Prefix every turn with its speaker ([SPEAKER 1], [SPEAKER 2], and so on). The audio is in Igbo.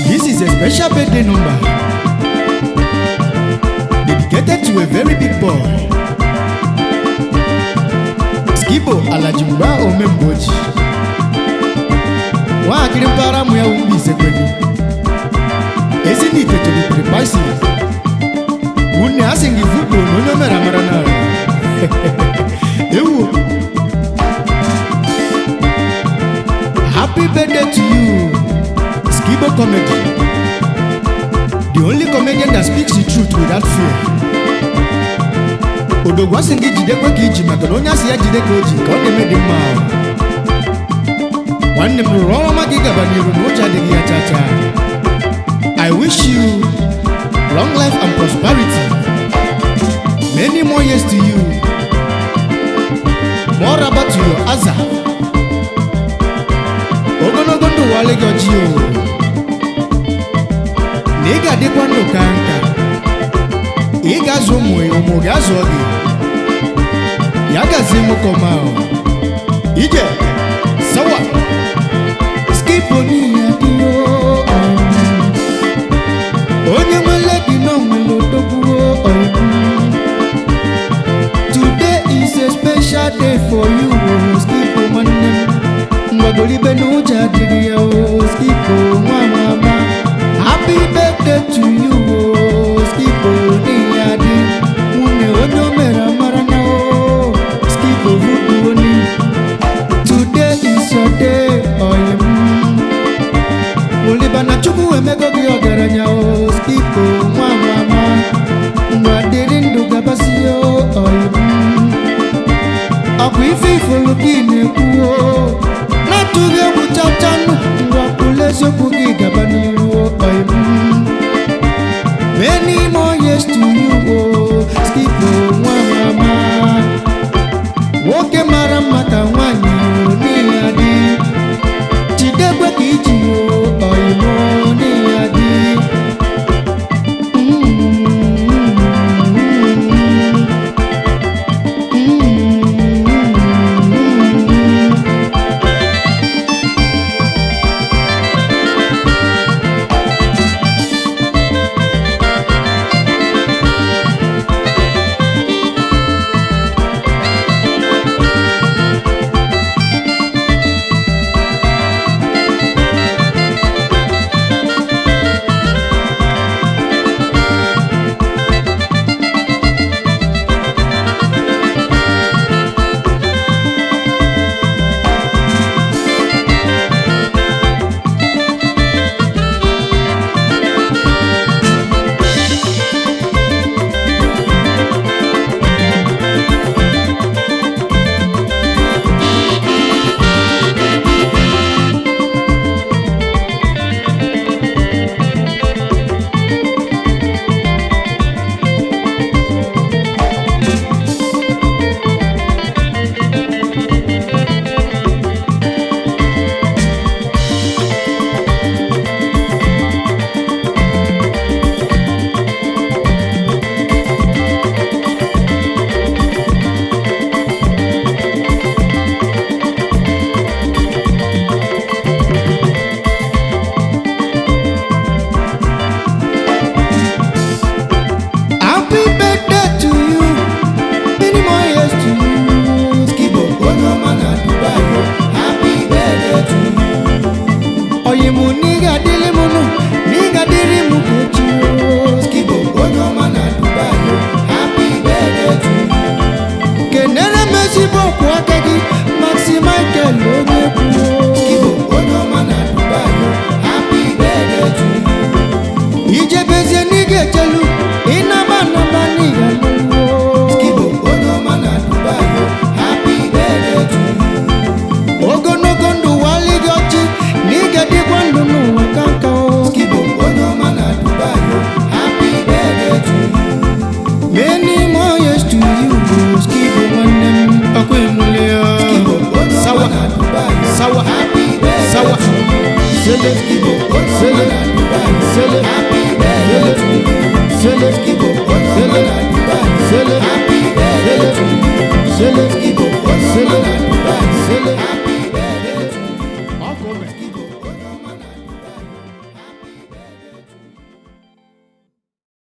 [SPEAKER 1] This is a special birthday number dedicated to a very big boy, Skibo Alajimba Omemgboji. Nwaakịrị mpaghara mụ ya wụ Mbaise kwenu. Ezinite tolitere Paisi. Nwunye a sị gị vudo na onye o mere amara na ewu. Happy birthday to you, Skibo Comedy, the only comedian that speaks the truth without fear. Odogwu asị gị jidekwe ka iji maka na onye asị ya jide ka o ji ka ọ na-eme dị mma. Nwanne m, rụrụ ọrụ ọma gị gaba n'iru na ụjọ adịghị ya chacha. I wish you long life and prosperity, many more years to you, more rubber to your aza. Ogologo ndụ wale gị ọjị o, na ị ga-adịkwa ndụ ka nka. Ị ga-azụ ụmụ, ụmụ ga-azụ gị. Ya gazie, nwoke ọma o. Ije sawa. Skibo n'ihi adịghị onye nwere gị na onwere odogwuo. Today is a special day for you o, Skibo nwanne m. Ngwagolibe na ụjọ adịghị ya o. Skibo nwa mama, happy birthday to you o. Skibo n'ihi adị nwunye onye o mere amara na o. Skibo vuduoni. Today is your day, oyim. Oliba na Chukwu emego gị ọgaranya o. Skibo nwa mama, ngwa dịrị ndụ gabasị o, oyim. Ọkwa ife ifolu gị na-ekwu o, na-atụghị egwu chachanụ. Ngwa kwule eziokwu gị gaba n'iru o, oyim. Many more years to you o, Skibo nwa mama. Nwoke mara mma ka nwaanyị o, n'ihi adị jidekwe ka iji o, oyimo, n'ihi adị. Sele, sele, sele,
[SPEAKER 2] Happy birthday to you.
[SPEAKER 1] Sele,
[SPEAKER 2] Skibo,
[SPEAKER 1] sele,
[SPEAKER 2] na Dubai.
[SPEAKER 1] Sele,
[SPEAKER 2] Happy birthday to you.
[SPEAKER 1] Sele,
[SPEAKER 2] Skibo,
[SPEAKER 1] sele.
[SPEAKER 2] na